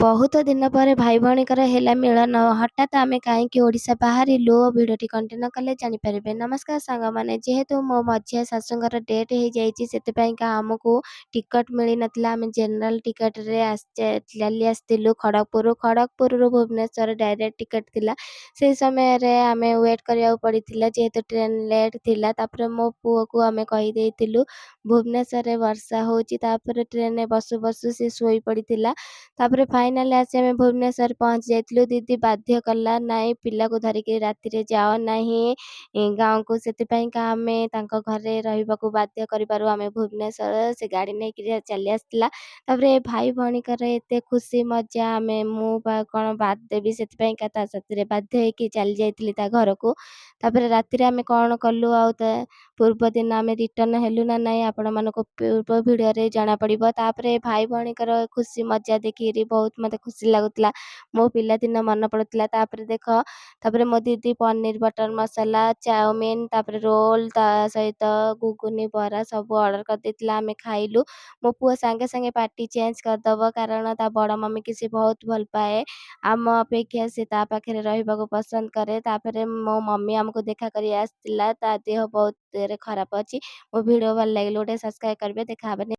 ବହୁତ ଦିନ ପରେ ଭାଇ ଭଉଣୀଙ୍କର ହେଲା ମିଳନ। ହଠାତ୍ ଆମେ କାହିଁକି ଓଡ଼ିଶା ବାହାରିଲୁ, ଭିଡ଼ିଓଟି କଣ୍ଟିନ୍ୟୁ କଲେ ଜାଣିପାରିବେ। ନମସ୍କାର ସାଙ୍ଗମାନେ, ଯେହେତୁ ମୋ ମଝିଆ ଶାଶୁଙ୍କର ଡେଥ୍ ହେଇଯାଇଛି, ସେଥିପାଇଁକା ଆମକୁ ଟିକଟ୍ ମିଳିନଥିଲା। ଆମେ ଜେନେରାଲ ଟିକେଟରେ ଚାଲି ଆସିଥିଲୁ ଖଡ଼ଗପୁର। ଖଡ଼ଗପୁରରୁ ଭୁବନେଶ୍ୱର ଡାଇରେକ୍ଟ ଟିକେଟ୍ ଥିଲା। ସେଇ ସମୟରେ ଆମେ ୱେଟ୍ କରିବାକୁ ପଡ଼ିଥିଲା, ଯେହେତୁ ଟ୍ରେନ୍ ଲେଟ୍ ଥିଲା। ତାପରେ ମୋ ପୁଅକୁ ଆମେ କହିଦେଇଥିଲୁ ଭୁବନେଶ୍ୱରରେ ବର୍ଷା ହେଉଛି। ତାପରେ ଟ୍ରେନରେ ବସୁ ବସୁ ସେ ଶୋଇ ପଡ଼ିଥିଲା। ତାପରେ ଫାଇନାଲି ଆସି ଆମେ ଭୁବନେଶ୍ୱର ପହଞ୍ଚି ଯାଇଥିଲୁ। ଦିଦି ବାଧ୍ୟ କଲା, ନାଇଁ, ପିଲାକୁ ଧରିକି ରାତିରେ ଯାଅ ନାହିଁ ଗାଁକୁ। ସେଥିପାଇଁକା ଆମେ ତାଙ୍କ ଘରେ ରହିବାକୁ ବାଧ୍ୟ କରିବାରୁ ଆମେ ଭୁବନେଶ୍ୱର ସେ ଗାଡ଼ି ନେଇକିରି ଚାଲି ଆସିଥିଲା। ତାପରେ ଭାଇ ଭଉଣୀଙ୍କର ଏତେ ଖୁସି ମଜା, ଆମେ ମୁଁ ବା କ'ଣ ବାଦ ଦେବି? ସେଥିପାଇଁକା ତା ସାଥିରେ ବାଧ୍ୟ ହେଇକି ଚାଲି ଯାଇଥିଲି ତା ଘରକୁ। ତାପରେ ରାତିରେ ଆମେ କ'ଣ କଲୁ ଆଉ ତା ପୂର୍ବ ଦିନ ଆମେ ରିଟର୍ଣ୍ଣ ହେଲୁ ନା ନାହିଁ, ଆପଣମାନଙ୍କୁ ପୂର୍ବ ଭିଡ଼ିଓରେ ଜଣାପଡ଼ିବ। ତାପରେ ଭାଇ ଭଉଣୀଙ୍କର ଖୁସି ମଜା ଦେଖିକିରି ବହୁତ ମୋତେ ଖୁସି ଲାଗୁଥିଲା, ମୋ ପିଲାଦିନ ମନେ ପଡ଼ୁଥିଲା। ତାପରେ ଦେଖ, ତାପରେ ମୋ ଦିଦି ପନିର ବଟର ମସଲା, ଚାଉମିନ, ତାପରେ ରୋଲ୍, ତା ସହିତ ଘୁଗୁନି, ବରା ସବୁ ଅର୍ଡ଼ର କରିଦେଇଥିଲା। ଆମେ ଖାଇଲୁ। ମୋ ପୁଅ ସାଙ୍ଗେ ସାଙ୍ଗେ ପାଟି ଚେଞ୍ଜ କରିଦେବ, କାରଣ ତା ବଡ଼ ମମିକି ସେ ବହୁତ ଭଲ ପାଏ। ଆମ ଅପେକ୍ଷା ସେ ତା ପାଖରେ ରହିବାକୁ ପସନ୍ଦ କରେ। ତାପରେ ମୋ ମମି ଆମକୁ ଦେଖା କରି ଆସିଥିଲା। ତା ଦେହ ବହୁତ ଖରାପ ଅଛି। ମୋ ଭିଡ଼ିଓ ଭଲ ଲାଗିଲେ ଗୋଟେ ସବସ୍କ୍ରାଇବ୍ କରିବେ। ଦେଖା ହେବନି।